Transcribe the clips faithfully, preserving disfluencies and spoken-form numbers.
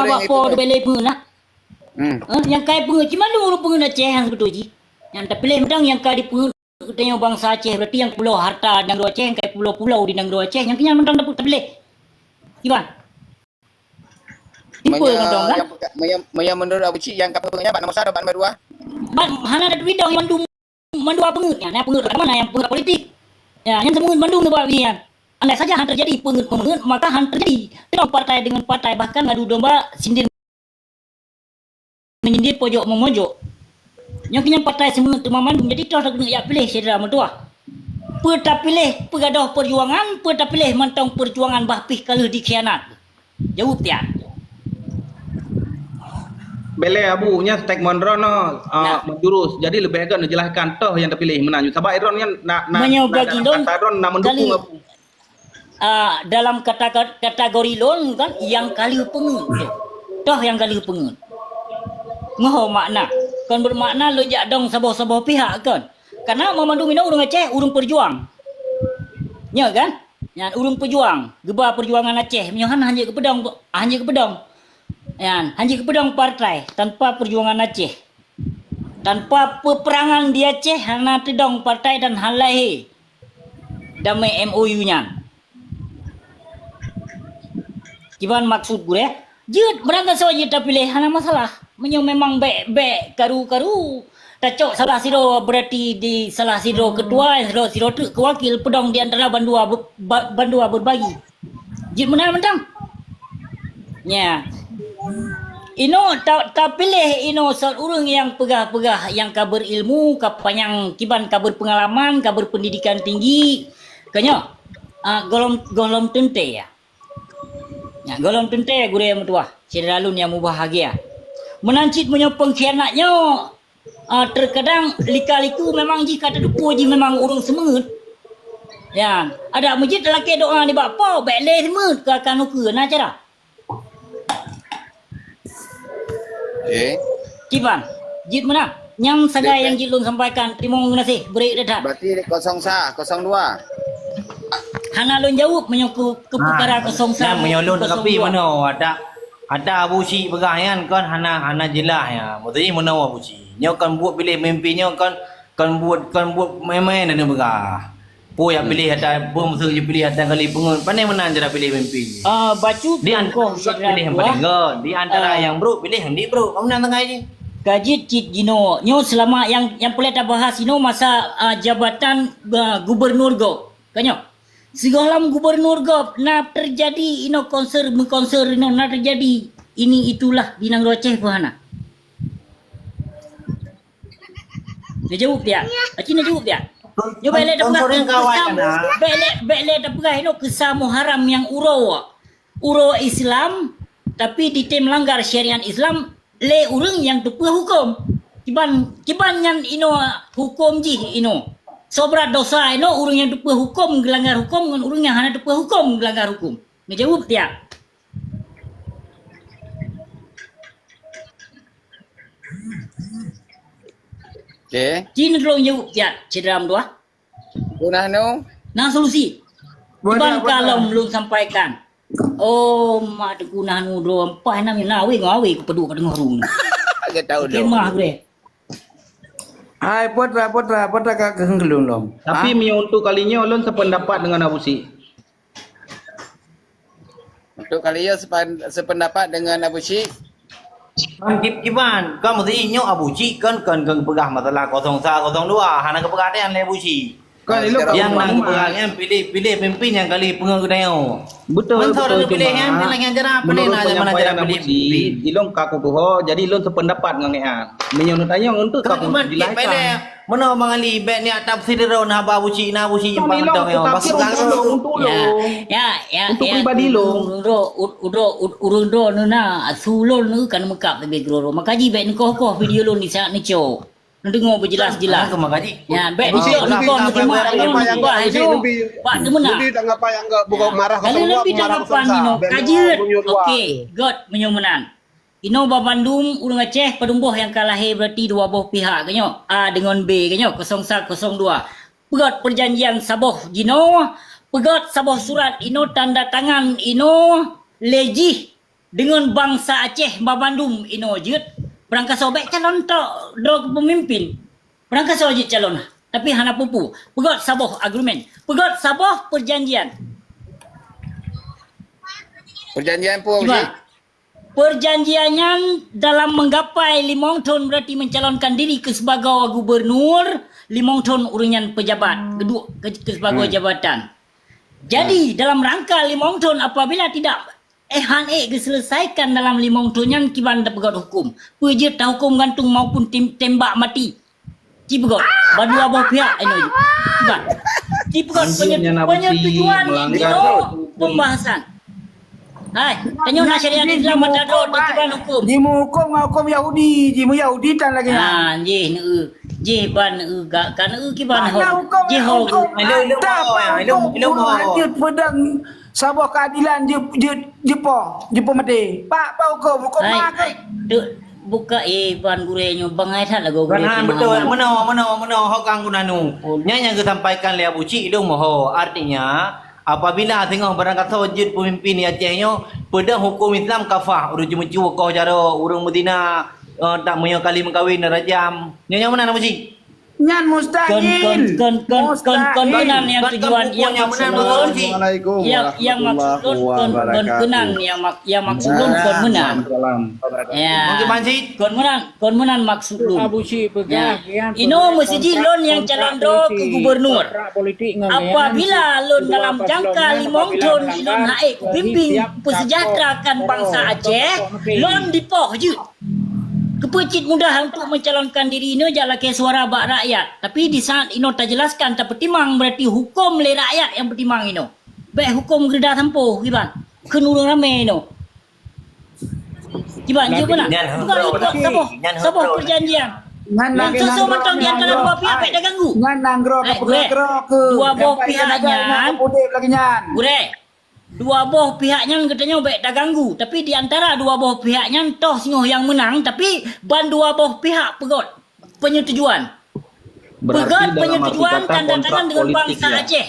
bak po dubelé peungeut lah. Hmm. Eh, nyang kai peungeut cuma ureuëng peungeut Aceh nyang beutôi jih. Nyang tapiléh mantong nyang kai dipeungeut geutanyoe bansa Aceh, berarti nyang pulo harta nanggroe Aceh nyang kai pulo-pulo di nanggroe Aceh nyang keunyan mantong dapeuet tapiléh. Kiban? Simple mantong kan? Meunyoe, meunyoe menurut Abu Cik nyang ka peungeut nyan bak nomor satu, bak nomor dua? Ban hana taturi dong mandum mandua peungeut nyan, na peungeut mana yang peungeut politik. Ya, nyan semua mandum tu bak nyan. Andai saja han terjadi peungeut-peungeut, maka han terjadi tentang partai dengan partai, bahkan ngadu domba sindir menyindir, pojok memojok. Nyang keunyan partai semua teuma mandum, jadi toh takeuneuk jak piléh syedara meutuah. Peue tapiléh peugadoh perjuangan, peue tapiléh mantong perjuangan bah pih ka lheueh dikhianat. Jaweueb tian. Belé Abu, nyan statement droeneuh, ah, menjurus. Jadi leubeh agak neujelaskan toh nyang tapiléh meunan. Sabab droeneuh nyan na, na, meunyoe na bagi dalam lôn, kata droeneuh na mendukung kali, Abu. Ah, dalam kata-, kategori lôn kan nyang ka lheueh peungeut tu. Toh nyang ka lheueh peungeut. Nyoe makna. Kon bermakna lôn jak dong saboh-saboh pihak kon. Karena meumandum inoe ureuëng Aceh, ureuëng peujuang. Nyoe kan? Nyan ureuëng peujuang, geuba peujuangan Aceh. Meunyoe han, hana geupeudong, hana geupeudong. Nyan, hana geupeudong partai tanpa peujuangan Aceh. Tanpa peperangan di Aceh, hana teudong partai dan han lahé damai M O U nyan. Kiban maksud gurée? Jeuet, meunan gasoe jeuet tapiléh, hana masalah. Meunyoe memang bék-bék karu-karu, tacok salah sidroe, berarti di salah sidroe ketua, sidroe, sidroe treuk keu wakil, peudong di antara bandua be-, ba-, bandua beubagi. Jeuet meunan mantong. Nya. Inoe ta-, tapiléh inoe sot ureuëng nyang peugah-peugah, nyang ka berilmu, ka panyang kiban, ka berpengalaman, ka berpendidikan tinggi. Ka nyoe, ah, gohlom, gohlom teuntée ya. Nyan gohlom teuntée gurée meutuwah, syedara lôn nyang mubahgia. Meunan cit meunyoe peungkhianat nyoe, ah, teukadang lika-liku memang jih ka teudeungoe jih memang ureuëng seumeungeut. Nyan, adak meujeuet talakée doá nibak Po, bék lé seumeungeut keu akan ukeue, na cara. Oke. Kiban, jeuet meunan. Nyang sagai nyang jeuet lôn sampaikan. Teurimong geunaséh, bri that. Berarti kosong sa, kosong dua. Hana lôn jaweueb meunyoe keu, keu peukara kosong sa, nyan meunyoe lôn kosong dua. Tapi meunoe, ada, ada Abu Syik peugah nyan kon hana, hana jeulaih ya. Maksudnya meunoe Abu Syik. Nyoe kon buet piléh mimpin nyoe kon, kon buet, kon buet main-main anu peugah. Peue nyang piléh ata, peue meuseu jipiléh ata kali peungeut, pane meunan cara piléh pemimpin. Ah, bacut di antara nyang brok piléh nyang paling göt, di antara nyang brok piléh nyang di brok. Kamu nang tengah je. Ka jeuet cit jinoe. Nyoe seulama nyang, nyang peureulée tabahas inoe masa, ah, jabatan, ah, gubernur gob. Ka nyoe. Sigohlom gubernur gob na teujadi inoe konser, meukonser inoe na teujadi ini itulah di nanggroe Aceh peue hana. Neujaweueb piak. Aci neujaweueb piak. Nyoe bék lé tapeugah, bék lé, bék lé tapeugah inoe keusa Muharram nyang uroe, uroe Islam, tapi ditem langgar syariat Islam lé ureuëng nyang teupeue huköm. Kiban, kiban nyan inoe huköm jih inoe. Soe brat dosa inoe ureuëng nyang teupeue huköm geulanggar huköm ngon ureuëng nyang hana teupeue huköm geulanggar huköm. Neujaweueb tiak. Oke. Ci neutulông jaweueb tiak, syedara meutuwah. Gunah nu? Na solusi. Boleh, boleh. Kiban ka lom lôn sampaikan. Oh, mak teugunah nu droe, mpah nam na awe ngon awe kupeuduk ka teungoh rung. Agak tahu dong. Kemah gurée. Hai, putra, putra, putra ka keuheung lôn lom. Tapi meunyoe untuk kali nyoe lôn sependapat dengan Abu Syik. Untuk kali nyoe sepan-, sependapat dengan Abu Syik. Kon kib-, kiban, kon meusti nyoe Abu Syik kon, kon, kon peugah masalah kosong sa, kosong dua, hana geupeugah nyan lé Abu Syik. Kan elok nyang na geupeugah nyan piléh, piléh pemimpin nyang kali peungeut geutanyoe. Betul, betul. Cuma menurut penyampaian Abu Syik, ilôn ka kutuho, jadi ilôn sependapat ngon nyan. Meunyoe neutanyong untuk ka kujelaskan. Meunoe Bang Ali, bék niat tafsir droe na ba Abu Syik, na Abu Syik. Kan ilôn aku kafir untuk, untuk lo. Ya, ya, ya, untuk pribadi lo. Ureuëng droe, ureuëng droe, ureuëng droe neuna, su lôn kan meukab leubeh droe. Maka jih bék neukoh-koh video lôn di saat neucok. Neudeungoe beujeulaih-jeulaih. Ya, bék neucok neukoh neuteuma lôn neukoh itu. Bak teumeuna. Kalau lebih tanggapan inoe, ka jeuet. Oke, göt meunyoe meunan. Inoe banmandum ureuëng Aceh padum boh nyang ka lahé, berarti dua boh pihak, ka nyoe, A deungon B, ka nyoe, kosong sa, kosong dua. Peugöt peujanjian saboh jinoe, peugöt saboh surat inoe, tanda tangan inoe, lé jih deungon bansa Aceh banmandum inoe jeuet, beurangkasoe bék calon tok droe keu peumimpin. Beurangkasoe jeuet calon, tapi hana peue-peue. Peugöt saboh argumen, peugöt saboh peujanjian. Peujanjian peue, Abuji? Peujanjian nyan dalam menggapai limong thon, berarti mencalonkan diri keu sibagoe gubernur, limong thon ureuëng nyan peujabat, geuduek keu, keu sibagoe jabatan. Jadi, dalam rangka limong thon, apabila tidak, eh, han ék geuselesaikan dalam limong thon nyan, kiban tapeugöt huköm. Peue jeuet tahuköm gantung maupun tim-, tembak mati. Ci peugöt, ba dua boh pihak inoe. Kiban. Ci peugöt penyet-, penyetujuan inoe pembahasan. Hai, tanyoe na syariat Islam mata droe kiban huköm. Jimuhuköm ngon huköm Yahudi, jimu Yahudi tan lagée nyan. Ah, jih neu, jih ban neu gak kan neu kiban ho. Jih ho. Ilong, ilong, ilong, ilong ho. Jeuet peudong saboh keadilan jeuet, jeuet, jeuet po, jeuet po maté. Pak, pak huköm, huköm hai, hai. Tu buka eh ban gurée nyoe bangai that lagu gurée. Betul, meunoe, meunoe, meunoe ho kang guna nu. Nyan nyang geusampaikan lé Abu Cik ilong moho. Artinya, apabila singoh barangkasoe jeuet peumimpin di Aceh nyoe, peudong huköm Islam kafah, ureuëng jimeucue koh jaroe, ureuëng meuzina, eh, tak meunyoe kali meukawen rajam. Nyoe nyang meunan Abu Cik? Nyan mustahil. Kon kon kon kon kon meunan nyang tujuan yang maksud lôn. Yang yang maksud lôn kon kon keunan yang mak yang maksud lôn kon meunan. Ya. Kon meunan kon meunan maksud lôn. Inoe meusiji lôn nyang calon droe keu gubernur. Apabila lôn dalam jangka limong thon lôn hak ék kupimpin peusejahterakan bansa Aceh, lôn dipoh jeuet. Keupeue cit mudah untuk mencalonkan diri inoe jak lakée suara bak rakyat. Tapi di saat inoe tajelaskan, tapeutimang, berarti huköm lé rakyat nyang peutimang inoe. Bék huköm geureuda sampoe kiban keu ureuëng ramé inoe. Kiban jeuet meunan. Bukan ikut saboh saboh perjanjian. Nyan soe-soe mantong di antara dua pihak bék daganggu. Nyan nanggroe ka peugah-groe keu dua boh pihak nyan. Gurée. Dua boh pihak nyan geutanyoe bék taganggu, tapi di antara dua boh pihak nyan toh singoh nyang meunang, tapi ban dua boh pihak peugöt peunyetujuan. Peugöt peunyetujuan tanda tangan deungon bansa Aceh.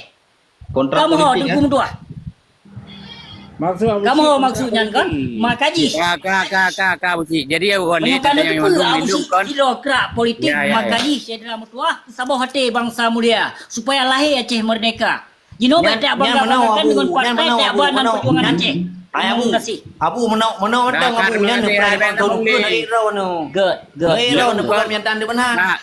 Kamoe ho Teungku meutuah. Kamoe ho maksud nyan kan? Maka jih. Ka ka ka ka ka Abu Cik. Jadi Abu Khalid tanya yang mandum lindung kan. Kira krak politik maka jih syedara meutuah saboh até bansa mulia supaya lahé Aceh merdeka. Jinoe bék tak bangga-banggakan deungon partai tak ban nan perjuangan Aceh. Hai Abu. Abu meunoe meunoe mantong Abu nyan peureulée bantu rukun hai droe nyoe. Good, good. Hai droe nyoe bukan nyan deungon hak.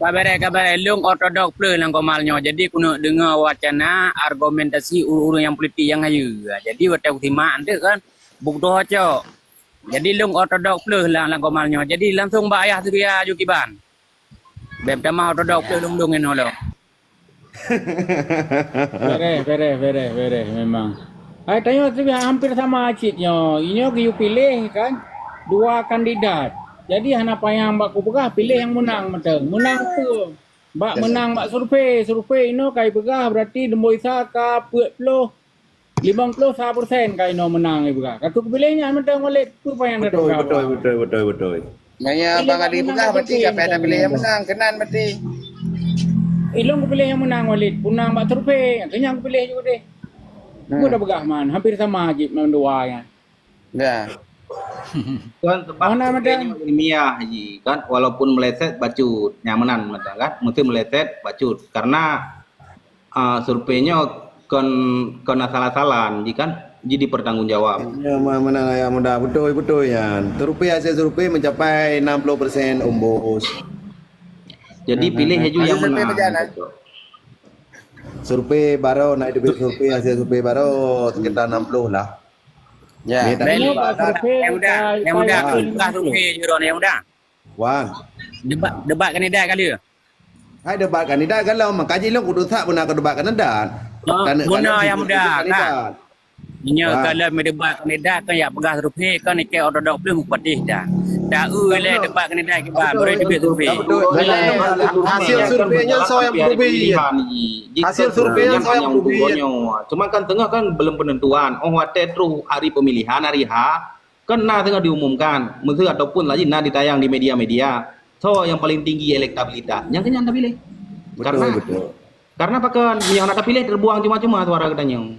Kabaré kabaré lôn ortodok pleuh lam komal nyoe. Jadi keuneuk deungoe wacana argumentasi ureuëng-ureuëng nyang politik nyang hayeue. Jadi watée kusimak anteuk kan. Bukdoh cok. Jadi lôn ortodok pleuh lam lam komal nyoe. Jadi langsung bak ayah Surya aju kiban. Bék tamah ortodok pleuh lôn-lôn inoe lom. Bereh, bereh, bereh, bereh memang. Hai tanyoe sibeh hampir sama cit nyoe. Inyoe geuyue piléh kan dua kandidat. Jadi hana payang bak kupeugah piléh nyang meunang mantong. Meunang peue? Bak meunang bak survei. Survei inoe kai peugah berarti Lemboe Isa ka peuet ploh limong ploh sa persen ka inoe meunang ipeugah. Ka kupiléh nyan mantong Walid peue payang betul, betul, betul, betul, betul. Nyan ya Bang Ali peugah berarti siapa yang pilih yang menang, keunan berarti. Ilong kupiléh nyang meunang Walid, punang bak survei, tu nyang kupiléh juga deh. Aku dah peugah man, hampir sama jih mandua nyan. Ya. Kan sebab survei nyoe ilmiah ji kan, walaupun meleset bacut, nyang meunan mantong kan, mesti meleset bacut karena uh, survei nyoe kon kon asal-asalan ji kan, ji dipertanggungjawab. Ya, menang ayah muda betul betul ya. Survei hasil survei mencapai enam puluh persen umbus. Jadi pilih laju yang menang. Survei baru naik debit survei hasil survei baru sekitar enam puluh lah. Ya. Yang muda, yang muda, survei jurong yang muda. Wan. Debat debat kandidat kali. Hai debat kandidat kalau maka jih lôn kudusak beuna keu debat kandidat. Guna yang muda. Nyoe kalau meudebat kandidat kan yak peugah survei kan ikei ortodok pun meupatéh dah. Dak eu lé debat kandidat kiban beri duit survei. Hasil survei nyan soe yang berubah. Hasil survei nyan soe yang berubah. Cuma kan tengah kan belum penentuan. Oh watèe troh hari pemilihan hari H Kan na teungoh diumumkan, meuseu ataupun laju na ditayang di media-media, soe nyang paleng tinggi elektabilitas, nyang keuh nyan tapiléh. Betul, karena, betul. Karena pakon, meunyoe hana tapiléh, terbuang cuma-cuma suara geutanyoe.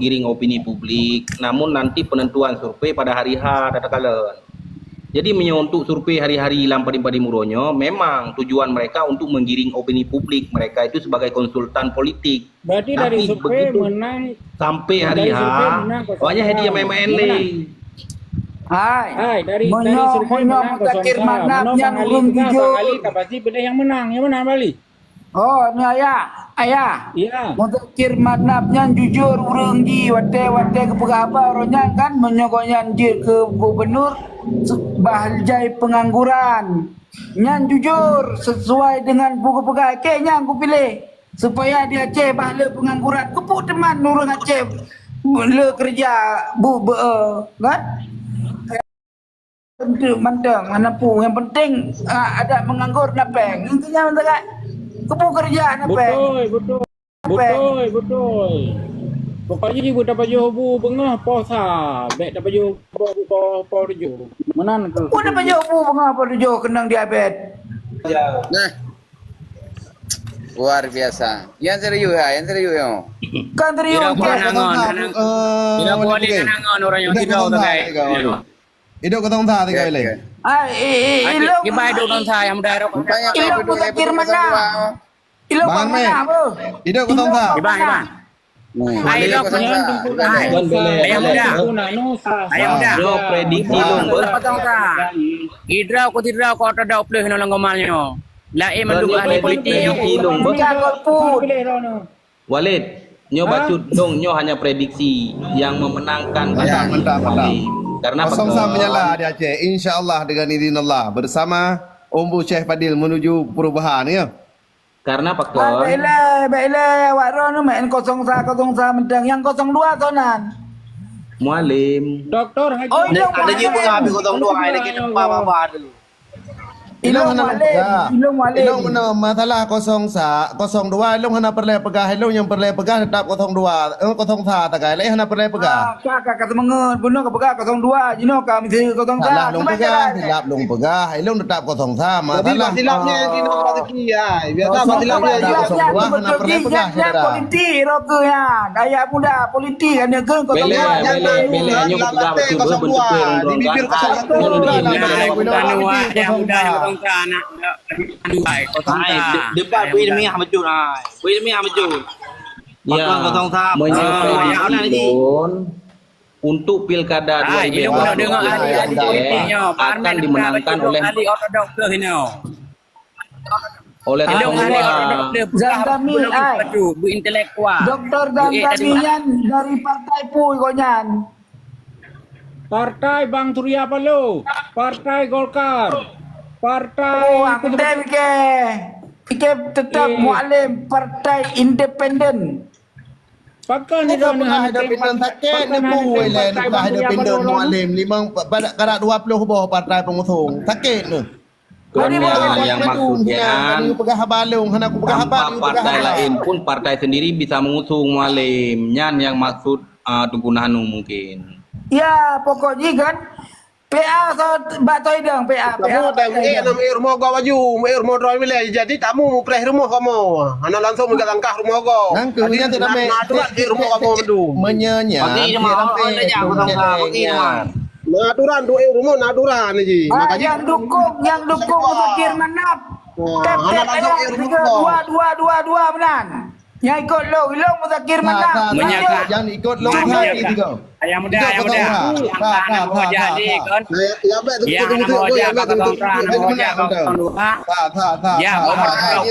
menggiring opini publik, namun nanti penentuan survei pada hari H takalon. Jadi meunyoe untuk survei hari-hari lam padum-padum uroe nyoe, memang tujuan mereka untuk menggiring opini publik, mereka itu sebagai konsultan politik. Berarti dari survei menang, sampai hari H, awaknyan hadiah main-main lé. Hai, dari, dari survei menang kosong sa. Meunoe Bang Ali peugah, Bang Ali ka pasti pilih nyang menang. Nyang menang Bang Ali. Oh, ni ayah, ayah. Ya. Muzakir Manaf nyan jujur ureueng jih, watèe-watèe geupeugah haba uroe nyan kan, meunyoe gobnyan jeuet keu gubernur, se-, bah jai pengangguran. Nyan jujur sesuai dengan buku peugah, keu nyan kupiléh. Supaya di Aceh bah le pengangguran. Keupeue teuma ureueng Aceh le keureuja bu-, be-, kan? Untuk mantong, hana peue. Yang penting, ah, adat menganggur na péng. Intinya mantong kan? Keupeue keureuja na péng. Beutôi, beutôi. Beutôi, beutôi. Pokoknya ibu tapajoh bu beungoh poh sa, bèk tapajoh bu poh, poh tujoh. Meunan keuh. Pun tapajoh bu beungoh poh tujoh keunong diabet. Nah. Luar biasa. Yang serius ya, yang serius ya. Kan serius. Tidak kuat nangon. Tidak kuat nangon orang yang tidak. Hidup kosong sa tiga kali. Ah, eh, eh, ilong. Kibai dua kosong sa yang muda rok. Ilong Muzakir mana? Ilong Bang Meh. Hidup kosong sa. Kibai, kibai. Hai, ilong kosong sa. Hai. Ayah muda. Ayah muda. Bro, prediksi ilong, bro. Kosong sa. Idra ko tidra ko ada dua puluh nang gomal nyo. Lain mandum ahli politik nyo. Ilong, bro. Walid, nyoe bacut dong, nyoe hanya prediksi yang memenangkan. Mantap, mantap, mantap. Karena kosong sa menyala di Aceh. Insya Allah dengan izin Allah bersama Ombu Syekh Fadil menuju perubahan ya. Karena pakon. Baiklah, baiklah, awak droe main kosong sa, kosong sa mantong. Yang kosong dua sonan. Mualim. Doktor Haji. Oh, ada juga habis kosong dua, ada kita apa-apa dulu. Ilong hana peugah. Ilong Mualim. Ilong meunan masalah kosong sa, kosong dua, ilong hana peureulèe peugah, ilong nyang peureulèe peugah teutap kosong dua, eh, kosong sa tagai, laén hana peureulèe peugah. Ah, ka, ka, ka seumeungeut, bunoe ka peugah kosong dua, jinoe ka misi kosong sa. Salah lôn peugah, silap lôn peugah, ilong teutap kosong sa, masalah. Jadi, silapnya yang sini, Pak Zaki, ya. Biasa, kosong sa, silapnya yang sini. Kosong dua hana peureulèe peugah, saudara. Politik, roke ya. Daya muda, politik, aneuk kosong dua. Belek, belek, belek, nyoe peugah beutôi, beutôi, kosong dua. Di bibir kosong satu. Nah, muda, muda, muda, muda, muda, muda, muda. Hai, de-, debat bui ilmiah betul, hai. Bui ilmiah betul. Ya, meunyoe untuk pilkada dua ribu dua puluh empat akan dimenangkan oleh, oleh Zam Zami, hai. Doktor Zam Zami nyan dari partai pui kok nyan. Partai Bang Surya Paloh, Partai Golkar, Partai. Oh, aku tak fikir. Fikir tetap Mualim, Partai Independen. Pakon ni dah peugah independen sakét, pakon ni dah peugah independen Mualim. Limong, pada, kada dua puluh boh partai pengusung. Sakét ni. Kon nyan nyang maksud nyan, tanpa partai laén pun, partai sendiri bisa mengusung Mualem. Nyan nyang maksud, ah, Teungku Nahnu mungkin. Ya, pokok jih kan, P A so, bak Soe Idong, P A, P A. Kamoe dah meuék, na meuék rumoh gob aju, meuék rumoh droe wilayah. Jadi tamu mupreh rumoh kamoe. Hana langsung meugat langkah rumoh gob. Nyan keuh nyan, na aturan di rumoh kamoe mandum. Meunyoe nyan, bagi rumoh, oh, dah jam kosong dua, bagi rumoh. Na aturan, duek rumoh, na aturan ji. Ah, makajih nyang dukung, nyang dukung Muzakir Manaf. Oh, tep, hana tep, langsung ayah, rumoh tiga, gob. Dua, dua, dua, dua, meunan. Nyang ikot lôn, ilôn Muzakir Manaf. Meunyoe ka, jangan ikot lôn, meunyoe ka. Ayah muda, ayah muda. Nyang hana meuhojah jih, kon. Nyang hana meuhojah, bak kosong dua, hana meuhojah, kosong dua. Ya,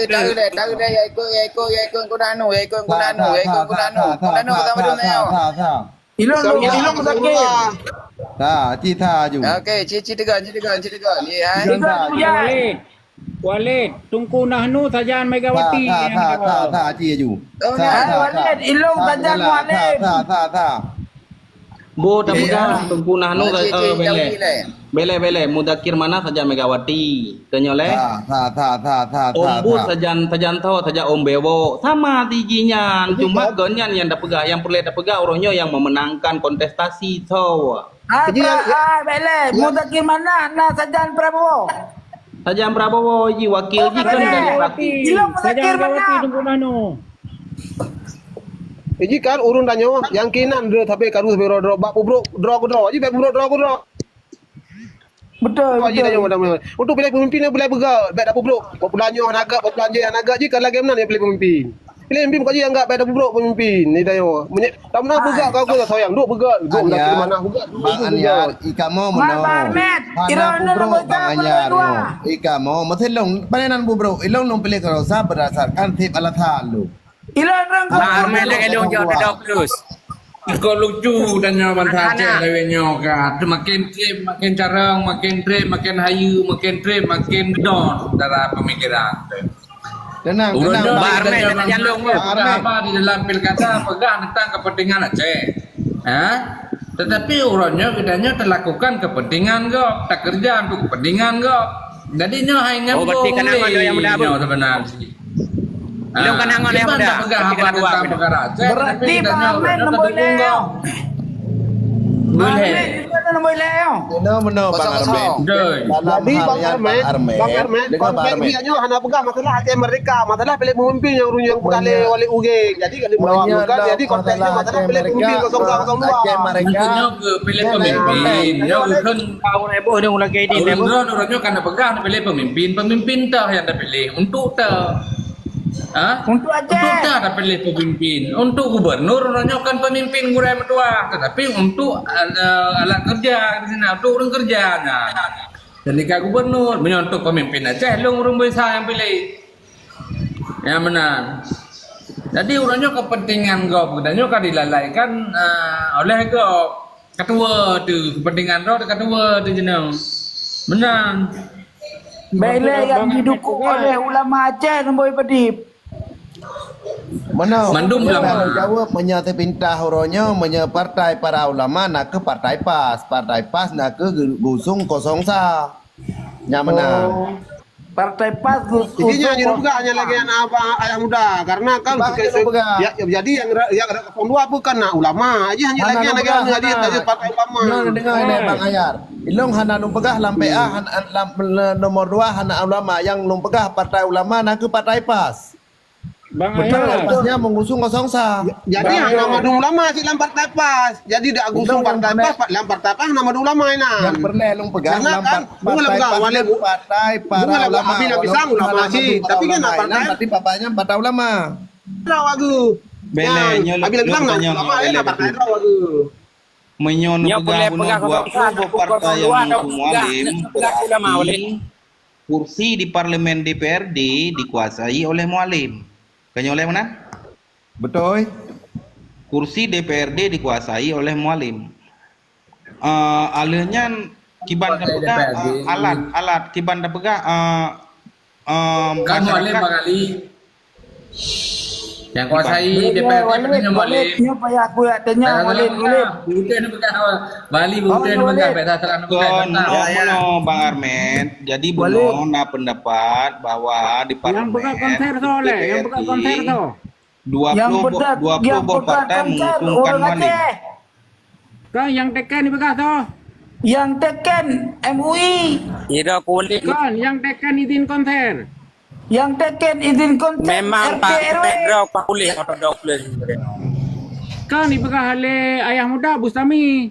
tahu deh, tahu deh, ya ikot, ya ikot, ya ikot, Teungku Nahnu, ya ikot, Teungku Nahnu, ya ikot, Teungku Nahnu. Teungku Nahnu, sama dulu, ya. Ilôn, ilôn Muzakir. Tha, ci tha aju. Okey, ci, ci tegon, ci tegon, ci tegon. Ya. Tegon tha. Walid, Walid, Teungku Nahnu sajan Megawati. Tha, tha, tha, tha, ci aju. Tha, tha, tha. Walid, ilôn sajan Mualem. Tha, tha, tha. Boh tapeugah Teungku Nahnu, eh, beleh. Beleh, beleh, Muzakir Manaf sajan Megawati. Tanyoe lé. Tha, tha, tha. Om Bus sajan, sajan tho, sajan Om Bewok. Sama tiji nyan. Cuma kon nyan nyang tapeugah, nyang peureulée tapeugah uroe nyoe nyang memenangkan kontestasi tho. Ah, jadi, ah, beleh. Muzakir Manaf na sajan Prabowo. Sajan Prabowo ji wakil ji kan dari fraksi. Ilôn Muzakir Manaf. Teungku Nahnu. Iji kan ureuëng tanyoe nyang kinan droe sabe karu sabe droe bak peubrok droe keudroe. Iji bak peubrok droe keudroe. Betul, betul. Untuk pilih pemimpin yang boleh peugah, baik dak peubrok. Popular nyoe hana gak, popular jih hana gak, jih kan lagée meunan nyang pilih pemimpin. Pilih pemimpin bukan jih yang gak, baik dak peubrok pemimpin. Ni tanyoe. Meunyoe tam na peugah kau ke sayang, duk peugah, duk dak mana peugah. Bang Anyar, ikamoe meunoe. Hana peubrok Bang Anyar. Ikamoe meusilong, panenan peubrok, ilong nung pilih kau sa berdasarkan tip alasan lu. Ilôn rang Bang Arman dah elong jawab dah plus. Kok lucu tanyoe bansa Aceh lawét nyoe ka. Makin trép, makin carông, makin trép, makin hayu, makin trép, makin don cara pemikiran. Tenang, tenang. Bang Arman, jangan jalong lu. Apa di dalam pilkada pegang tentang kepentingan Aceh. Ha? Tetapi uroe nyoe geutanyoe teulakukan kepentingan gob, takeureuja untuk kepentingan gob. Jadi nyoe hai nyambung lé nyoe sebenarnya. Ilong kan hangon yang muda. Berarti Bang Arman nombor lé. Bang Arman itu nombor lé. Meno, meno, Bang Arman. Jadi Bang Arman, Bang Arman, konten dia nyoe hana peugah masalah Aceh Merdeka, masalah pilih pemimpin yang ureuëng yang bukan lé wali ugeng. Jadi kalau melawan bukan, jadi konteksnya masalah pilih pemimpin kosong satu kosong dua. Aceh Merdeka. Nyoe ke pilih pemimpin, nyoe ke kan. Tahun eboh dong lagi di eboh. Ureuëng nyoe kan peugah pilih pemimpin, pemimpin tah yang dipilih untuk tah. Ha? Untuk Aceh. Untuk tah dipilih pemimpin. Untuk gubernur, orang nyoe kan pemimpin gurée meutuah, tetapi untuk, eh, alat kerja di sana, untuk ureuëng kerja. Nah, jadi ka gubernur, meunyoe untuk pemimpin Aceh, long ureuëng biasa yang pilih. Yang benar. Jadi, ureuëng nyoe kepentingan gob, geutanyoe ka dilalaikan, eh, oleh gob. Ketua tu, kepentingan droe ketua tu jeneng. Meunan. Bèk lé nyang jidukung oleh ulama Aceh, Teungku Padib. Meunan. Mandum ulama. Jaweueb meunyoe teupintah uroe nyoe, meunyoe partai para ulama, na kheueh partai pas. Partai pas na kheueh geu-, gusong kosong sa. Nyan meunan. Oh. Partai pas gu-, jadi nyan jeuet peugah nyan lagèe aneuk abang ayah muda, karena kan ya, jadi nyang ra-, nyang ra-, kosong dua pun kan na ulama. Jadi hanya lagèe, lagèe anu, jadi partai ulama. Nyoe deungö nyoe, Bang Ayar. Ilong hana lôn peugah lam P A, han-, han-, lam, le-, nomor dua hana ulama. Nyang lôn peugah partai ulama na kheueh partai pas. Bang Ayar. Betul, pasnya mengusung kosong sa. Jadi hana mandum ulama cit lam partai pas. Jadi dak gusong partai pas, lam partai pas hana mandum ulama inan. Nyang pernah lôn peugah lam partai pas, partai para ulama. Bukan lam pisang ulama cit, tapi kan partai. Berarti bapaknya partai ulama. Rawa gu. Bele nyoe lôn tanya ulama lain partai rawa gu. Meunyoe neupeugah bunoe dua ploh partai nyang mengusung Mualem, kursi di parlemen D P R D dikuasai oleh Mualem. Ka nyoe lé meunan? Beutôi. Kursi D P R D dikuasai oleh Mualem. Eh, aleuh nyan kiban tapeugah, eh, alat, alat kiban tapeugah, eh, eh, kan Mualem masyarakat. Bang Ali. Nyang kuasai D P R T Walid, Walid, nyoe payah kuyak tanya, Walid, Walid. Bukan peugah, Bali bukan peugah, Walid. Peta terang peugah. Kon, ya, ya. Meunoe, Bang Armet. Jadi, Walid. Bunoe na pendapat bahwa di parlemen, yang peugah konser tu, Leh, yang peugah konser tu. Dua puluh boh, dua puluh boh partai mengusungkan Walid. Kan nyang teken ipeugah tu. Nyang teken M U I. Ira kulit. Kan nyang teken izin konser. Nyang teken izin konser memang R T R W. Pak Pedro Pak Ulih atau Douglas. Kan ipeugah lé ayah muda Bustami.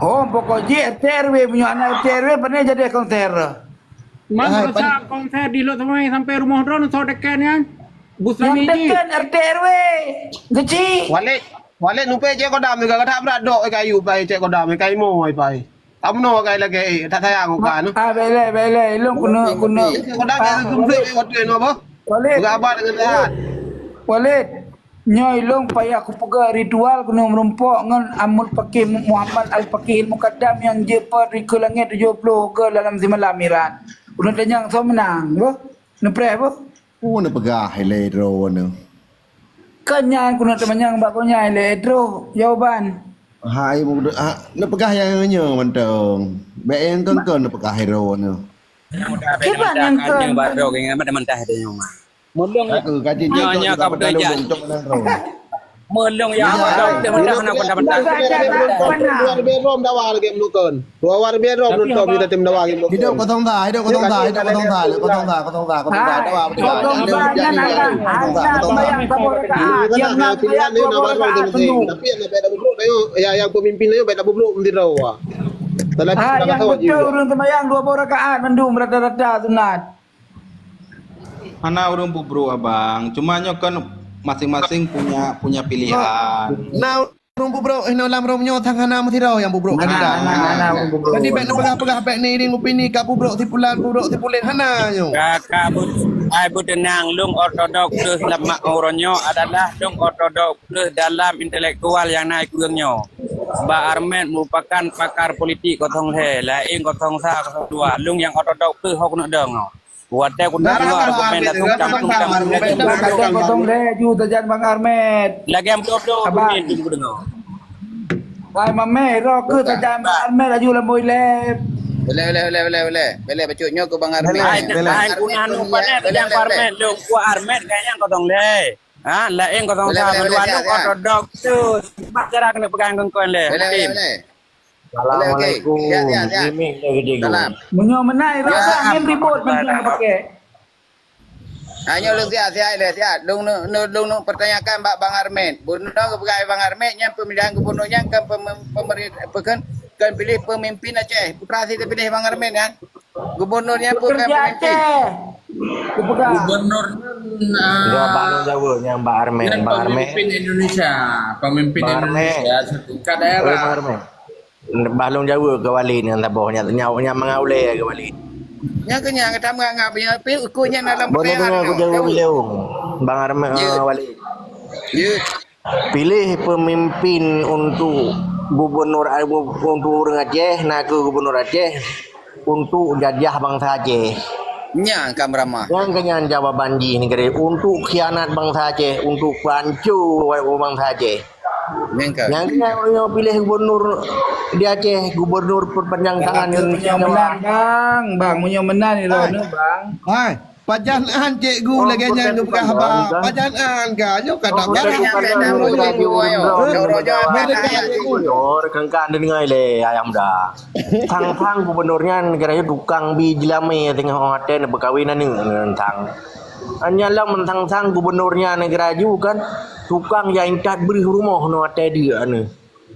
Oh, pokok jih R T R W punya anak R T R W pandai jadi konser. Man rasa konser di Lhokseumawe sampai rumoh droeneuh soe teken nyan. Bustami jih. Yang teken R T R W. Geuchik. Walid. Walid nupe cek kodam juga, kada berat dok kayu pai cek kodam, kayu mo pai. Kamu no kai lagi, eh, tak sayang kau kan. Ah, belek, belek. Ilong kena, kena. Cek kodam yang gembek waktu itu apa? Walid. Bukan abad dengan sehat. Walid. Nyoe ilong payah kupeugah ritual keunoe meurumpok ngon Amud Pakih Mu-, Muhammad Al-Pakih Mukaddam nyang jeuet di keue langét tujoh ploh ke dalam simalam mirat. Ulôn tanyong soe meunang, boh? Neupreh, boh? Oh, neupeugah ilée droe nyoe. Kon nyan keunoe teumanyong bak gobnyan ilée droe jawaban. Hai, neupeugah nyang nyoe mantong. Bèk nyang kon-kon neupeugah droe nyoe. Kiban nyang kon? Mentah-mentah itu nyoe mah. Meulong ya. Aku kaji nyonya ka beuteuja. Meulong ya, meulong teuh mentah hana benda-benda. Dua ribu rom dawa lagi meulukon. Dua ribu rom nonton kita tim dawa lagi meulukon. Hidup kosong sa, hidup kosong sa, hidup kosong sa, kosong sa, kosong sa, kosong sa. Dawa beuteuja. Kosong sa, kosong sa. Tapi yang lebih dulu, ya, yang pemimpin itu beda belum di dawa. Hai, yang betul ureueng sembahyang dua boh rakaat mandum rata-rata sunat. Hana ureueng bubrok, Abang. Cuma nyoe kan masing-masing punya, punya pilihan. Na ureueng bubrok inoe lam rom nyoe sang hana meusidroe nyang bubrok. Hana, hana, hana ureueng bubrok. Jadi bèk neupeugah-peugah bèk ngiring upini ka bubrok sipulan, bubrok sipulen hana nyoe. Ka, ka bu-, ai beuteunang, lôn ortodok kheueh lam mak uroe nyoe adalah lôn ortodok kheueh dalam intelektual nyang na i kureueng nyoe. Bang Armet merupakan pakar politik kosong lhèe, laén kosong sa, kosong dua. Lôn nyang ortodok kheueh hok neudong nyoe. Watèe kuteuk dua argumen dah tukang-tukang. Kosong lhèe ju sajan Bang Armet. Lagèe dua puluh argumen tu kudeungö. Hai Mamèh, roh keu sajan Bang Armet laju lam boy lab. Boleh, boleh, boleh, boleh, boleh. Boleh bacut nyoe keu Bang Armet. Hai, hai guna nu panet sajan Bang Armet, lôn kuat Armet kayaknya kosong lhèe. Ha, laén kosong sa mandua nu ortodok tu. Sebab cara kena pegang kongkon lhèe. Boleh, boleh, boleh. Assalamualaikum. Sihat, sihat, sihat. Salam. Meunyoe meunan, rasa angin ribot mantong pakai. Ha, nyoe lôn siat, siat, siat. Lôn, lôn, lôn, lôn pertanyakan bak Bang Armet. Bunoe geupeugah Bang Armet nyan pemilihan gubernur nyan kan pem-, pemerintah, bukan, kan pilih pemimpin Aceh. Putra si terpilih Bang Armet kan? Gubernur nyan bukan pemimpin. Aceh. Gubernur, ah, Bang Jawa nyang Bang Armet, Bang Armet. Pemimpin Indonesia, pemimpin Indonesia setingkat daerah. Bang Armet. Bah lôn jaweueb keu Walid nyan saboh, nyan, nyan, nyan mangat ulèe keu Walid. Nyan keuh nyan, kata meunganggap nyan, tapi ukur nyan dalam pertanyaan. Boleh dengar aku jaweueb beliau. Bang Armet, ya. Ah, Walid. Ya. Pilih pemimpin untuk gubernur, untuk ureueng Aceh, na kheueh gubernur Aceh, untuk jajah bansa Aceh. Nyan ka meuramah. Nyan keuh nyan jawaban jih, negeri, untuk khianat bansa Aceh, untuk pancô bansa Aceh. Nyang ka. Nyang keuh nyoe piléh gubernur di Aceh, gubernur perpanjang tangan Indonesia. Meunyoe meunan, Bang, Bang, meunyoe meunan ilôn, Bang. Hai, pajan an cikgu lagèe nyan geupeugah, Bang. Pajan an ka, nyoe ka dak barang. Kan-kan deungoe lé ayah muda. Sang-sang gubernur nyan geurayeuk tukang bi jeulamé teungoh watèe neubeukawen aneuk ngon sang. Nyan lom sang-sang gubernur nyan geuraju kan tukang nyang intat breuh rumoh ngon watèe deuk aneuk.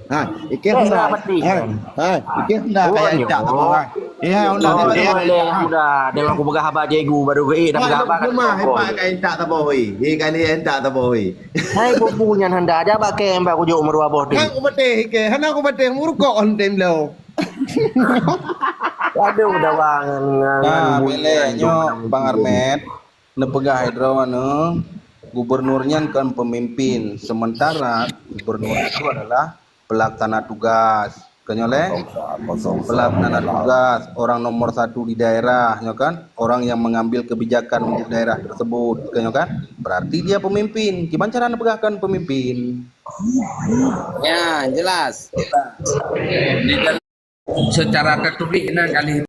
Ha, ikeh hana. Ha, ha, ikeh hana kaya intat saboh, ha. Eh, hai, hana. Deungoe lé ayah muda, deungoe kupeugah haba cikgu baru geuék dah peugah haba kan. Lemah hebat kaya intat saboh, eh. Eh, kali intat saboh, eh. Hai, bubu nyan handa aja bak kem bak kujok meurua boh tu. Hana kupatéh, ikeh. Hana kupatéh, meurukok hon tem lo. Aduh, dawa ngan, ngan, ngan. Ah, bèk lé nyoe, Bang Armet. Neupeugah droeneuh, gubernur nyan kon pemimpin, sementara gubernur itu adalah pelaksana tugas. Keu nyoe lé, Kosong, kosong. Pelaksana tugas, orang nomor satu di daerah, nyoe kan, orang yang mengambil kebijakan untuk daerah tersebut, keu nyoe kan, berarti dia pemimpin. Kiban cara neupeugah kon pemimpin? Ya, jelas. Di dalam secara tertulis na kali